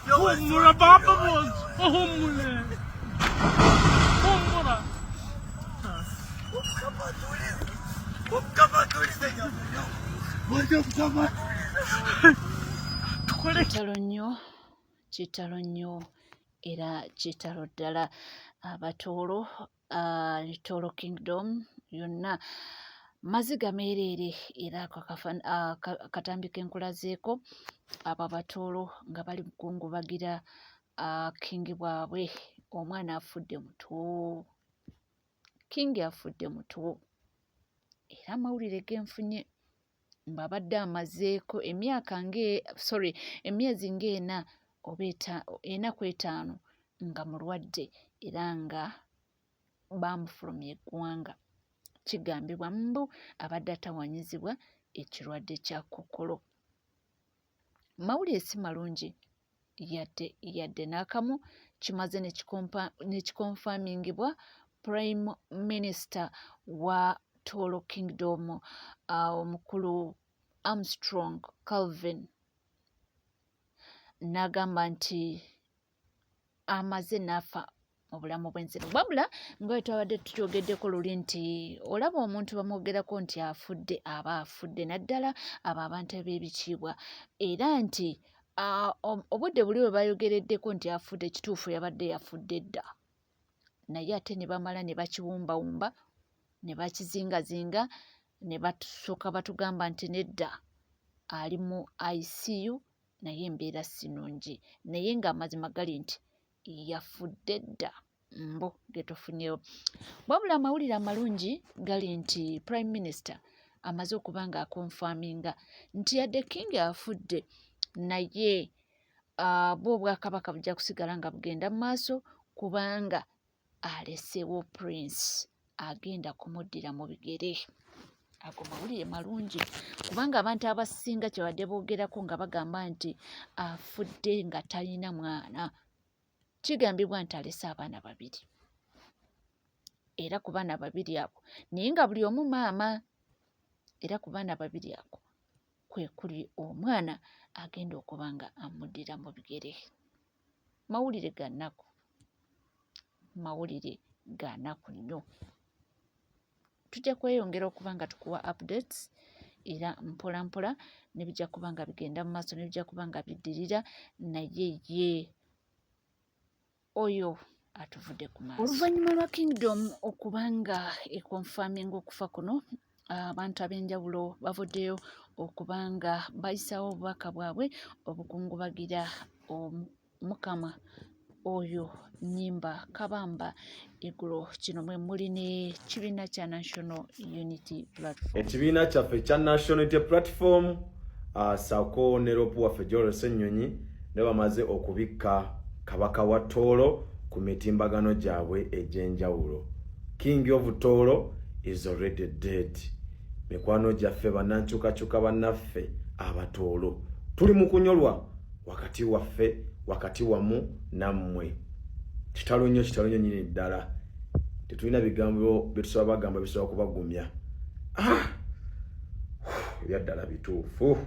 Hummura baba hummule. Hummura. Kitalo nnyo, kitalo nnyo era kitalo ddala. Abatooro, Tooro Kingdom yonna maziga meereere era ako akatambi ke nkulazeeko abo Abatooro nga bali mu kukungubagira King bwabwe. Omwana afudde muto, King afudde muto era amawulire ge nfunye mbu abadde amazeeko emyaka nge sorry emyezi ng'ena oba ena ku etaano nga mulwadde era nga baamufulumya eggwanga. Kigambibwa mbu abadde atawaanyizibwa ekirwadde kya kookolo. Mawulire si malungi yadde yadde n'akamu kimaze ne kikonfamingibwa Prime Minister wa Tooro Kingdom omukulu Armstrong Calvin n'agamba nti amaze n'afa mu bulamu bw'ensi. Wabula nga bwe twabadde tukyogeddeko luli nti olaba omuntu bamwogerako nti afudde aba afudde naddala abo abantu ab'ebitiibwa era nti obudde buli bwe bayogereddeko nti afudde kituufu yabadde yafudde dda naye ate ne bamala ne bakiwumbawumba ne bakizingazinga ne basooka batugamba nti nedda ali mu ICU naye embeera si nnungi naye ng'amazima gali nti yafudde dda mbu ge tufunyeewo. Wabula amawulire amalungi gali nti Prime Minister amaze okuba nga akonfaminga nti yadde King afudde naye bwo Obwakabaka bujja kusigala nga bugenda mu maaso kubanga aleseewo Prince agenda kumuddira mu bigere. Ago mawulire malungi kubanga abantu abasinga kye badde boogerako nga bagamba nti afudde nga talina mwana. Kigambibwa nti alese abaana babiri era ku baana babiri abo naye nga buli omu maama era ku baana babiri abo kwe kuli omwana agenda okuba nga amuddira mu bigere. Mawulire ga nnaku, mawulire ga nnaku nnyo. Tujja kweyongera okuba nga tukuwa updates era mpola mpola ne bijja kuba nga bigenda mu maaso ne bijja kuba nga biddirira naye ye oyo atuvudde ku maaso. Oluvannyuma lwa Kingdom okuba nga ekonfaminga okufa kuno abantu ab'enjawulo bavuddeyo okuba nga bayisaawo obubaka bwabwe obukungubagira Omukama oyo Nyimba Kabamba eggulo kino mwe muli n'ekibiina kya National Unity Platform. Ekibiina kyaffe ekya National Unity Platform ssaako ne LOP waffe Joel Ssenyonyi ne bamaze okubikka Kabaka wa Tooro ku mitimbagano gyabwe egy'enjawulo. King of Tooro is already dead. Mikwano gyaffe bannankyukakyuka bannaffe Abatooro tuli mu kunyolwa wakati waffe wakati wamu nammwe. Kitalo nnyo, kitalo nnyo nnyini ddala. Tetulina bigambo byetusobola bagamba bisobola kubagumya. Ah! Ebyaddala bituufu.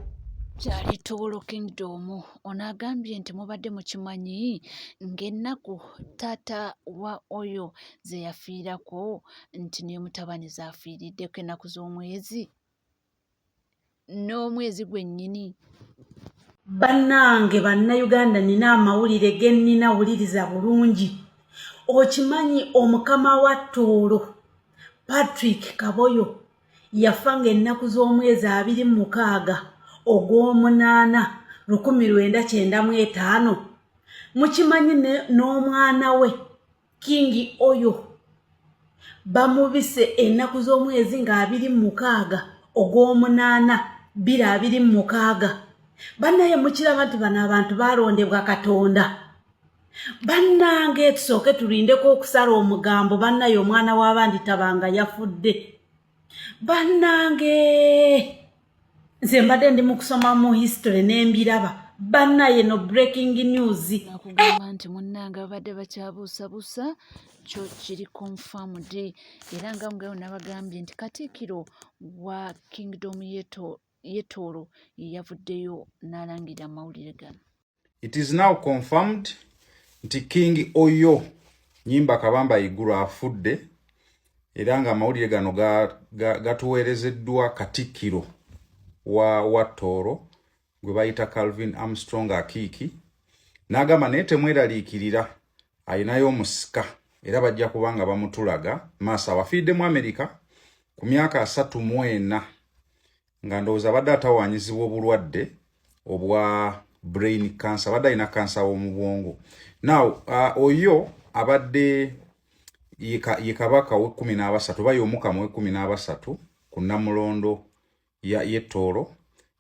Kyali Tooro Kingdom ono agambye nti mubadde mukimanyi ng'ennaku taata wa oyo ze yafiirako nti ne mutabani z'afiiriddeko ennaku z'omwezi n'omwezi gwennyini. Bannange Bannayuganda nina amawulire ge nnina wuliriza bulungi. Okimanyi omukama wa Tooro Patrick Kaboyo yafa ng'ennaku z'omwezi 26 ogw'omunaana 1995. Mukimanyi n'omwana we King Oyo bamubise ennaku z'omwezi nga 26 ogw'omunaana 2026. Bannaye mukiraba nti bano abantu balondebwa Katonda. Bannange tusooke tulindeko okusala omugambo bannaye omwana w'abandi tabanga yafudde. Bannange nze mbadde ndi mu kusoma mu history ne mbiraba. Bannaye, no breaking news. Nakugamba nti munnange babadde bakyabuusabuusa, kyo kiri confirmed. Era nga ngayo nabagambye nti katikkiro wa kingdom y'e Tooro yavuddeyo n'alangira amawulire gano. It is now confirmed nti King Oyo Nyimba Kabamba Iguru afudde, era nga amawulire gano gatuweerezeddwa katikkiro wa Tooro gwe bayita Calvin Armstrong Akiiki, n'agamba naye temweraliikirira, ayinayo omusika era bajja kuba nga bamutulaga maaso. Abafiiridde mu Amerika ku myaka 34, nga ndowooza abadde atawaanyizibwa obulwadde obwa brain cancer, abadde alina kansa w'omu bwongo. Now oyo abadde ye kabaka ow'e13 oba y'omukama ow'e13 ku Namulondo y'Ettoolo,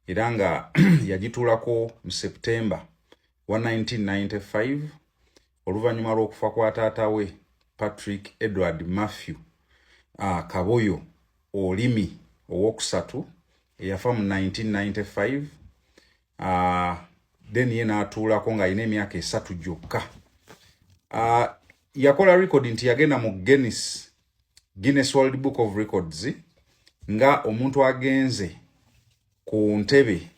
era nga yagituulako mu September wa 1995 oluvannyuma lw'okufa kwa taata we Patrick Edward Matthew Kaboyo Olimi owokusatu eyafa mu 1995. Then ye n'atuulako ng'alina emyaka 3 gyokka. Yakola record nti yagenda mu Guinness World Book of Records nga omuntu agenze ku ntebe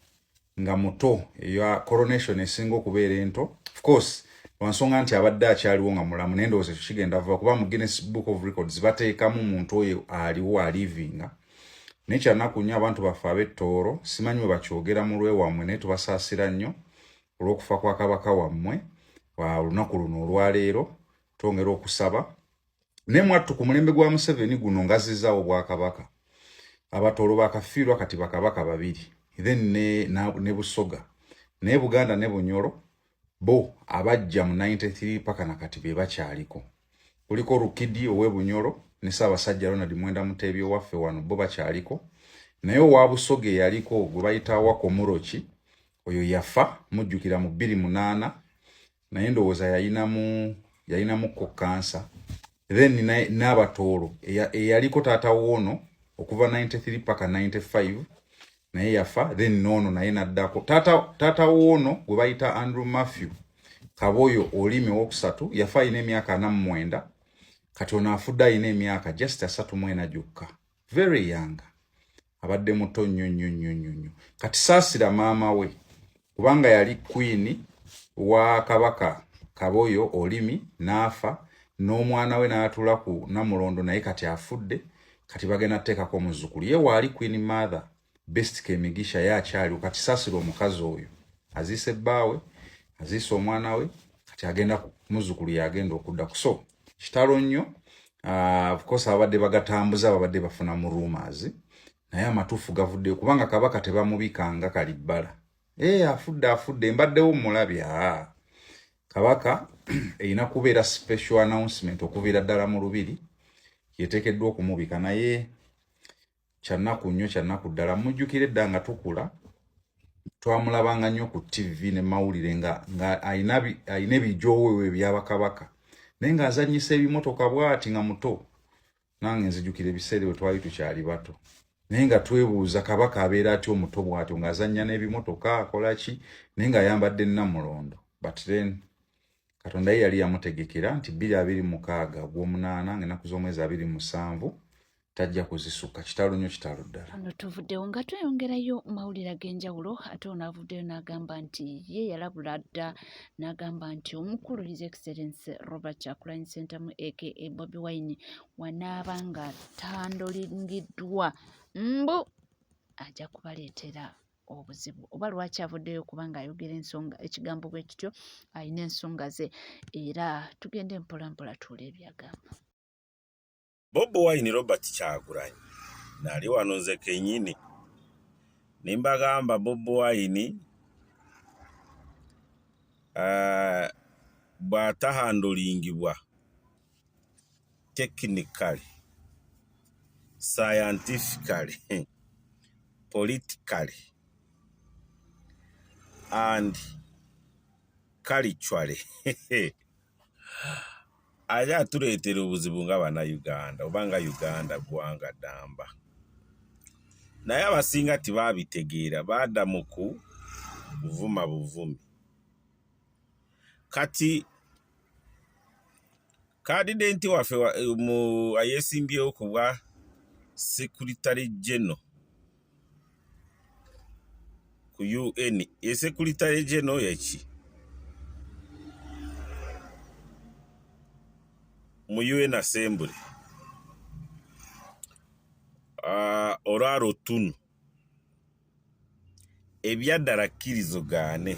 nga muto, eya coronation esinga okubeera ento. Of course lwansonga nti abadde akyaliwo nga mulamu, naye ndowooza ekyo kigenda va kuba mu Guinness Book of Records bateekamu muntu oyo aliwo alivinga. Naye kyanaku nnyo abantu baffe ab'Ettooro, simanyi bwe bakyogera mu lwewammwe, naye tubasaasira nnyo olw'okufa kwa kabaka wammwe olunaku luno olwaleero. Twongera okusaba naye mwattu ku mulembe gwa Museveni guno ngazizaawo bwakabaka. Abatoolo bakafiirwa kati bakabaka babiri, then ne Busoga, naye Buganda ne Bunyoro bo abajja mu 93 paka nakati be bakyaliko. Kuliko Rukidi ow'e Bunyoro ne Ssaabasajja Ronald Mwenda Mutebi owaffe wano, bo bakyaliko. Naye owa Busoga eyaliko gwe bayita Wakomuroki, oyo yafa mujjukira mu 2008, naye ndowooza yayinamukko kansa. Then n'Abatoolo eyaliko taata woono okuva 93 paka 95 naye yafa. Then noono naye naddako taata woono gwe bayita Andrew Matthew Kaboyo Olimi owokusatu, yafa alina emyaka 49. Kati ono afudde alina emyaka just 34 gyokka, very young, abadde muto nnyo nnyo nnyo nnyo nnyo. Kati saasira maama we, kubanga yali queen wa Kabaka Kaboyo Olimi, n'afa n'omwana we n'atuula ku Namulondo, naye kati afudde. Kati bagenda kuteekako omuzzukulu ye waali queen mother Best Kemigisha, ye akyaliwo. Kati saasira omukazi oyo, aziise ebbaawe, aziise omwana we, kati agenda muzzukulu yagenda okudda. So kitalo nnyo. Of course ababadde bagatambuza babadde bafuna mu rumors, naye amatuufu gavuddeyo, kubanga kabaka tebamubikanga kalibbala. E afudde, afudde, mbaddewo mulabi. Aa, kabaka erina kubeera special announcement okuviira ddala mu lubiri, yeteekeddwa okumubika. Naye kyannaku nnyo, kyannaku ddala. Mujjukira edda nga tukula twamulabanga nnyo ku TV ne mawulire nga alina ebijoowewo ebyabakabaka, naye ng'azannyisa ebimotoka bw'ati nga muto. Nange nzijukira ebiseera bwe twali tukyali bato, naye nga twebuuza kabaka abeera atya omuto bw'atyo ng'azannya n'ebimotoka, akola ki, naye ng'ayambadde Namulondo. But then Katonda ye yali yamutegekera nti 2026 ogw'omunaana ng'ennaku z'omwezi 27 tajja kuzisukka. Kitalo nnyo, kitalo ddala. Ono tuvuddewo nga tweyongerayo mawulire ag'enjawulo. Ate ono avuddeyo n'agamba nti ye yalabula dda, n'agamba nti omukulu His Excellence Robert Kyagulanyi Ssentamu aka Bobi Wine wanaaba nga tandolingiddwa, mbu ajja kubaleetera obuzibu. Oba lwaki avuddeyo? Kubanga ayogera ensonga ekigambo bwe kityo, alina ensonga ze, era tugende mpola mpola tuule ebyagamba. Bobi Wine Robert Kyagulanyi nali wano nze kennyini ne mbagamba Bobi Wine bw'atahandulingibwa technically, scientifically, politically and culturally, aje atuleetera obuzibu nga Bannayuganda oba nga Uganda ggwanga ddamba. Naye abasinga tebabitegeera, baadda mu ku Kuvuma buvumi. Kati kandidenti waffe mu ayesimbyewo ku bwa Secretary General ku UN, ye Secretary General yeki mu UN Assembly olwala otunu ebyaddala kkirizo gaane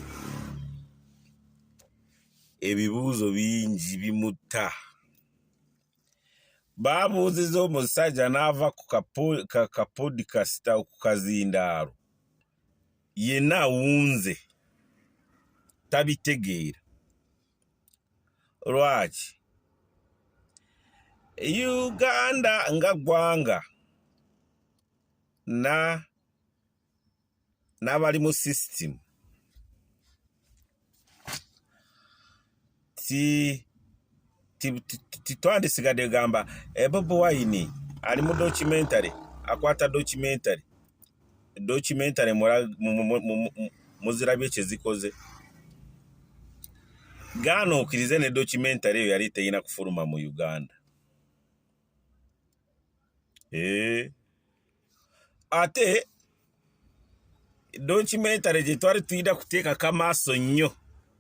ebibuuzo bingi bimutta. Baabuuziza omusajja n'ava ku kapodikasita ku kazindaalo yenna awunze tabitegeera. Lwaki? Uganda nga ggwanga na n'abali mu system ti titwandisigadde gamba Bobi Wine ali mu documentary, akwata documentary, documentary muzirabye kye zikoze. Gaana okkirize ne documentary eyo yali teyina kufuluma mu Uganda. Ate documentary gye twali tulina kuteekako amaaso nnyo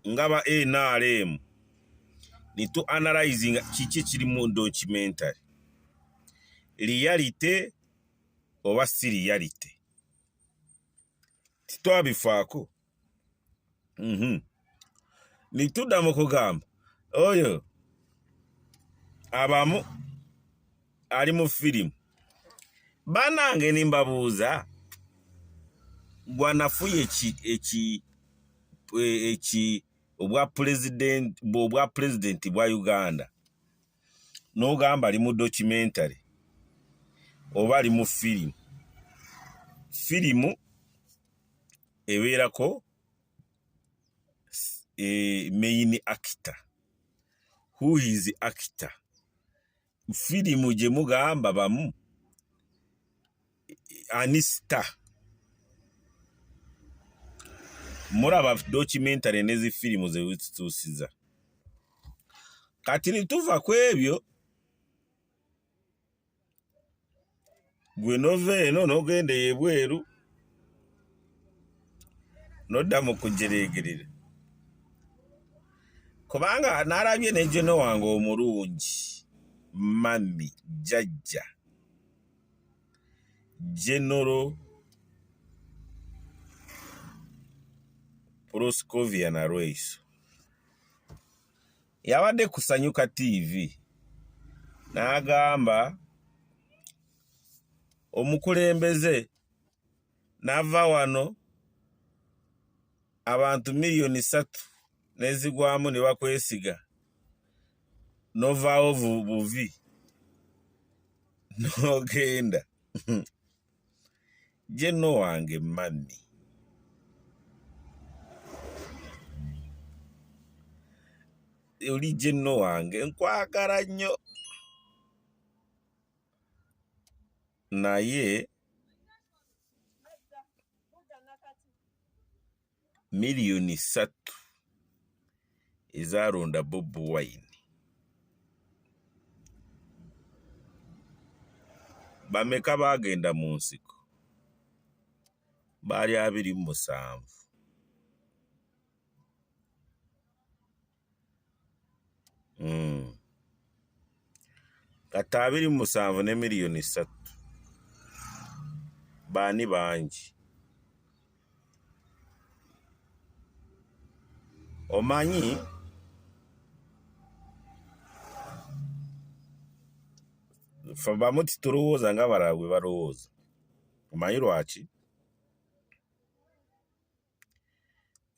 nga ba NRM nitu analyzinga kiki ekiri mu documentary, reality oba si reality, titwabifaako. Nitudda mu kugamba oyo abamu ali mu firimu. Banange nimbabuuza, gwanafuye eki obwa pulezidenti bwa Uganda n'ogamba ali mu documentary oba ali mu firimu. Firimu ebeerako main actor. Who is actor? Firimu gye mugamba bamu ani star? Mulaba documentary n'ezi firimu ze zituusiza. Kati nituva ku ebyo gwe nova eno n'ogenda ebweru nodda mu kujereegerera, kubanga n'alabye ne jeno wange omulungi mami jjajja General Proscovia Nalweyiso yabadde ku Sanyuka TV n'agamba omukulembeze n'ava wano abantu 3 million n'ezigwamu ne bakwesiga n'ovaawo buvi n'ogenda. Jeno wange mami oli jeno wange nkwagala nnyo, naye 3 million ezaalonda Bobi Wine bameka baagenda mu nsiko? Baali 27. Kati 27 ne 3 million baani bangi? Omanyi ffe bamu titulowooza nga balala bwe balowooza. Omanyi lwaki?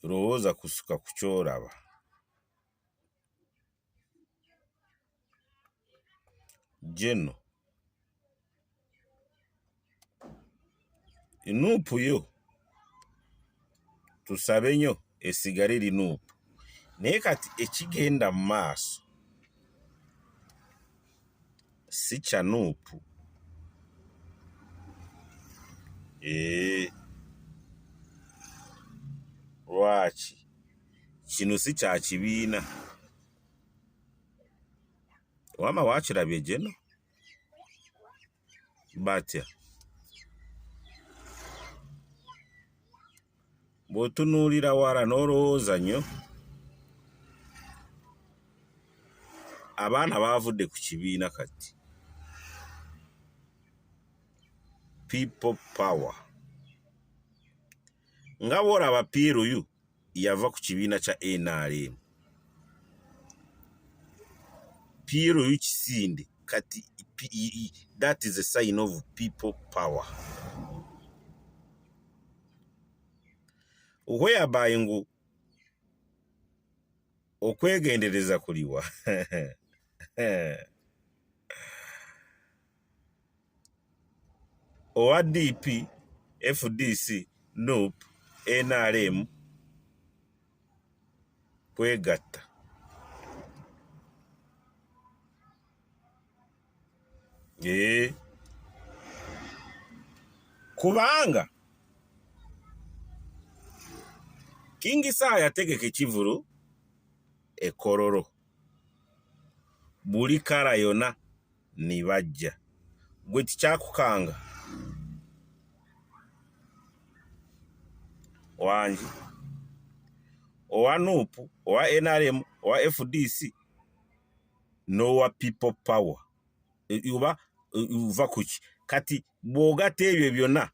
Lowooza kusuka ku ky'olaba. Jeno NUP yo tusabe nnyo esigale eri NUP, naye kati ekigenda mu maaso si kya NUP. Ee, Kino si kya kibiina. Wama wakirabye geno batya bw'otunuulira wala n'olowooza nnyo abaana baavudde ku kibiina kati people power nga bw'olaba PLU yava ku kibiina kya nrm PLU Kisinde kati that is a sign of people power whereby ngu okwegendereza kuliwa owa DP, FDC, NUP, NRM kwegatta. Ee, kubanga King Saha yategeka ekivulu e Kololo buli kala yona nibajja gwe tikyakukanga wangi owa nup owa nrm owa fdc n'owa people power e, oba uva kuki kati bw'ogatta ebyo byonna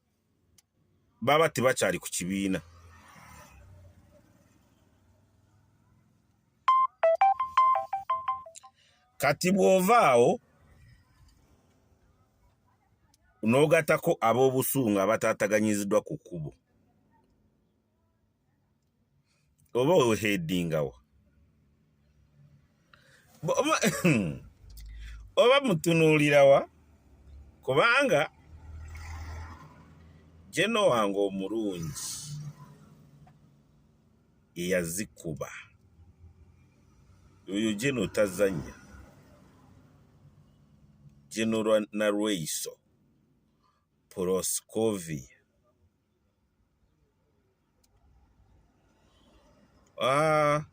baba tebakyali ku kibiina kati bw'ova awo n'ogatako ab'obusungu abataataganyiziddwa ku kkubo oba ohedingawa oba mutunuulirawa kubanga jeno wange omulungi eyazikuba oyo jeno tazanya jeno nalweiso Proscovia Ah,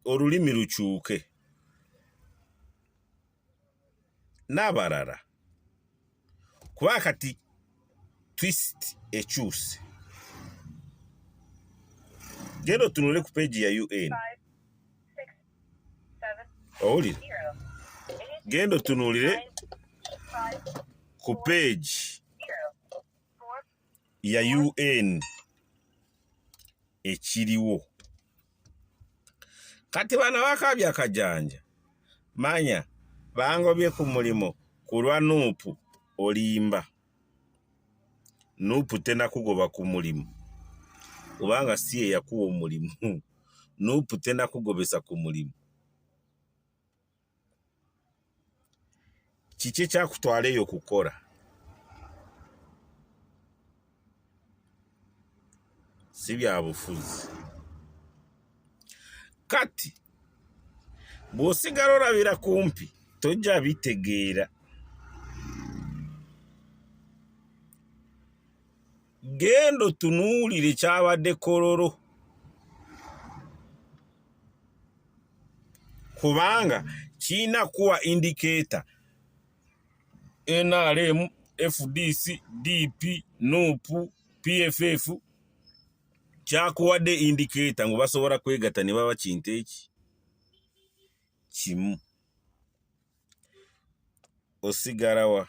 olulimi lukyuke n'abalala kuba kati twist ekyuse genda otunule ku peegi ya un owulira genda otunuulire ku peegi ya un ekiriwo kati bano abakaabya akajanja manya bangobye ku mulimu ku lwa nuupu olimba nuupu tenakugoba ku mulimu kubanga si yeyakuwa omulimu nuupu tenakugobesa ku mulimu kiki ekyakutwala eyo kukola si byabufuzi kati bw'osigala olabira kumpi tojja bitegeera genda otunuulire kyabadde kololo kubanga kirina kuwa indicator nrm fdc dp nup pff kyakuwadde indicator ngu basobola kwegatta ne baba kintu eki kimu osigalawa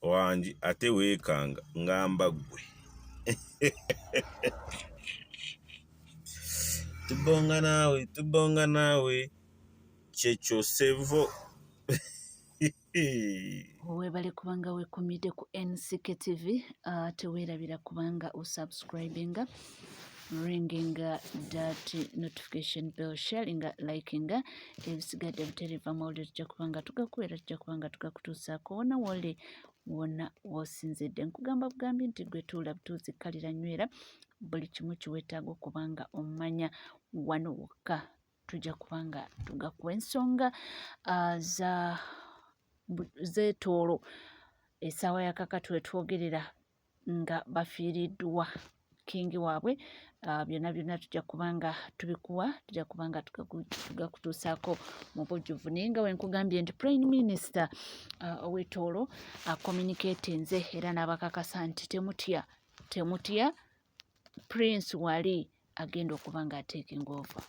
wangi ate weekanga ngamba ggwe tubonga naawe tubonga naawe kyekyo sevo webale kubanga wekumidde ku nck tv uh, tewerabira kubanga osubscribinga ringinga that notification bell sharinga likinga ebisigadde butereeva mawulire tujja kuba nga tugakuweera tujja kuba nga tugakutuusaako wona woli wonna wosinzidde nkugamba bugambi nti gwe tuula butuuzi kkalira nywera buli kimu kiwetaaga okuba nga omanya wano wokka tujja kuba nga tugakuwa ensonga uh, za zetoolo essaawa ya kakati wetwogerera nga bafiiriddwa King waabwe. Byonna byonna tujja kuba nga tubikuwa, tujja kuba nga tugakutuusaako mu bujjuvu. Naye nga wenkugambye nti Prime Minister ow'e Tooro acommunicatinze era n'abakakasa nti temutya, temutya, Prince wali agenda okuba nga ateekinga over.